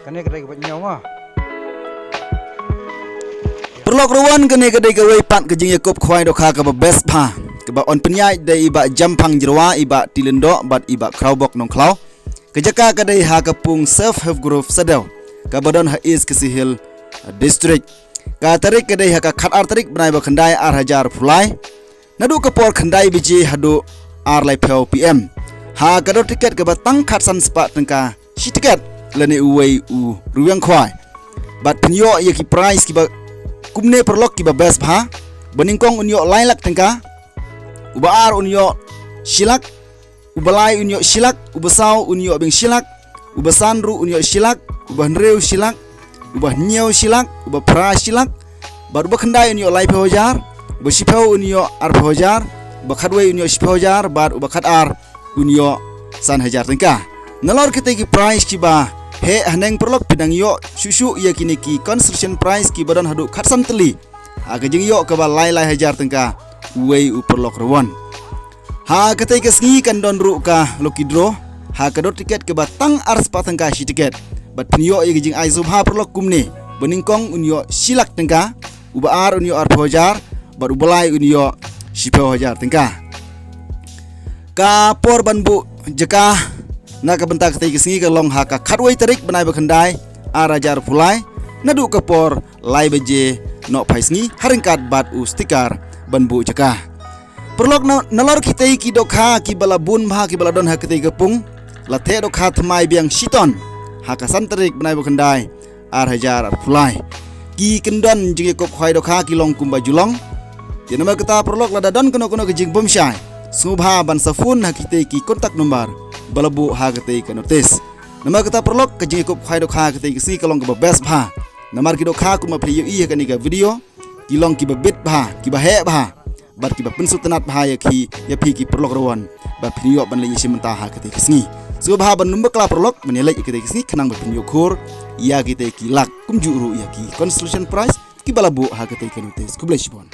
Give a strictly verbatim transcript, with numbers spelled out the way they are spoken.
Kane ka dei kaba ñiew ma. Paralok ruh wan, kane ka dei kawei pat ka jingïakup khwai dohkha kaba best bha, kaba yn pynïaid da i Bah Jampang Jyrwa, i Bah Tilindoh bad i Bah Khrawbok Nongkhlaw. Ka jaka ka dei ha ka pung Self Help Group Sadew, kaba don ha East Khasi Hills District. Ka tarik ka dei ha ka khatar tarik bnai ba khyndai ar hajar arphew lai. Naduh ka por khyndai baje haduh ar laiphew P M. Ha ka dor tiket kaba tang khatsan spah tyngka shi tiket, lane uwei u rwiang khwai. Bad pynïoh ïa ki prize kiba kumne paralok kiba best bha. Ba nyngkong un ïoh lai lak tyngka. Uba ar un ïoh shi lak. Uba lai un ïoh shi lak. Uba saw un ïoh biang shi lak. Uba san ruh un ïoh shi lak. Uba hynriew shi lak. Uba hynñiew shi lak. Uba phra shi lak. Bad uba khyndai un ïoh laiphew hajar. Uba shiphew un ïoh arphew hajar. Uba khatwei un ïoh shiphew hajar. Bad uba khatar un ïoh san hajar tyngka. Nalor kitei ki prize kiba heh haneng paralok, phi dang ïoh shuh shuh ïa kine ki consolation prize kiba don haduh khatsan tylli. Ha ka jingïoh kaba lai lai hajar tyngka uwei u paralok ruh wan. Ha katei ka sngi kan don ruh ka lucky draw ha ka dor tiket kaba tang ar spah tyngka shi tiket. Bad phin ïoh ïa ka jingai sngewbha paralok kumne. Ba nyngkong un ïoh shi lak tyngka, uba ar un ïoh arphew hajar, bad uba lai un ïoh shiphew hajar tyngka. Ka por ban buh jaka na ka bynta katei ka sngi ka long ha ka khatwei tarik bnai ba khyndai ar hajar arphew lai, naduh ka por lai baje nohphai sngi, ha ryngkat bad u sticker ban buh jaka. Paralok, na, nalor kitei ki dohkha kiba la bun bha kiba la don ha katei ka pung, la theh dohkha thymmai biang shiton ha ka san tarik bnai ba khyndai ar hajar arphew lai. Ki kyndon jingïakup khwai dohkha ki long kumba ju long. Te namar kata paralok, lada don kano kano ka jingbymshai, sngewbha ban sa phone ha kitei ki contact number ba la buh ha katei ka notice. Namar kata paralok, ka jingïakup khwai dohkha katei ka sngi ka long kaba best bha. Namar ki dohkha kumba phi ïohi ha kane ka video, ki long kiba bit bha, kiba heh bha, bad kiba pynsngewtynnat bha ïa ki, ïa phi ki paralok ruh wan. Bad phin ïoh ban leit ïashim bynta ha katei ka sngi. Sngewbha ban ym bakla paralok ban ïaleit ha katei ka sngi khnang ba phin ïoh khur ïa kitei ki lak, kumjuh ruh ïa ki consolation prize kiba la buh ha katei ka notice. Khublei shibun.